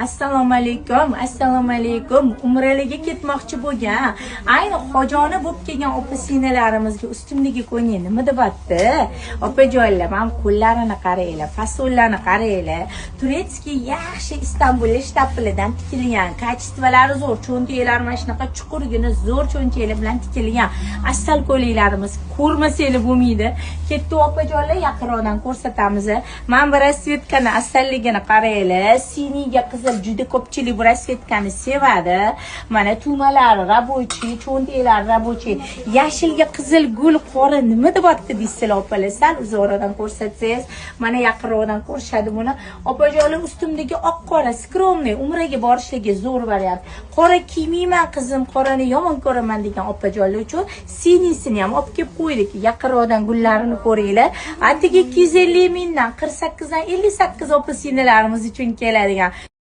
Assalomu alaykum, assalomu alaykum. Umralarga ketmoqchi bo'lgan, ayni hojoni bo'lib kelgan opa singillarimizga ustimdagi ko'ngil nima deyapti? Opajonlar, mana qo'llarini qaranglar, fasonlarni qaranglar. Турецкий yaxshi Istanbulda shtapilidan tikilgan, качество lari zo'r, cho'ntaklari mana shunaqa chuqurgina zo'r cho'ntaklar bilan tikilgan. Asal ko'ylaklarimiz ko'rmasanglar bo'lmaydi. Ketdi, opajonlar, yaqinroqdan ko'rsatamiz. Mana bu расцветка ni asalligini qaranglar. Синий ga qizil, juda ko'pchilik bu расцветка ni sevadi. Mana tugmalari рабочий, cho'ntaklari рабочий. Yashilga qizil gul qora nima deyapti deysizlar, opalar. Sal uzoqroqdan ko'rsatsangiz, mana yaqinroqdan ko'rishadi buni. Opajonlar, ustimdagi oq qora скромный umraga borishligi zo'r variant. Qora kiymayman, qizim, qorani yomon ko'raman degan opajonlar uchun синий sini ham olib kelib qo'ydik. Yaqinroqdan gullarini ko'ringlar. Atigi 250 mingdan, 48 dan 58 opa singillarimiz uchun keladigan.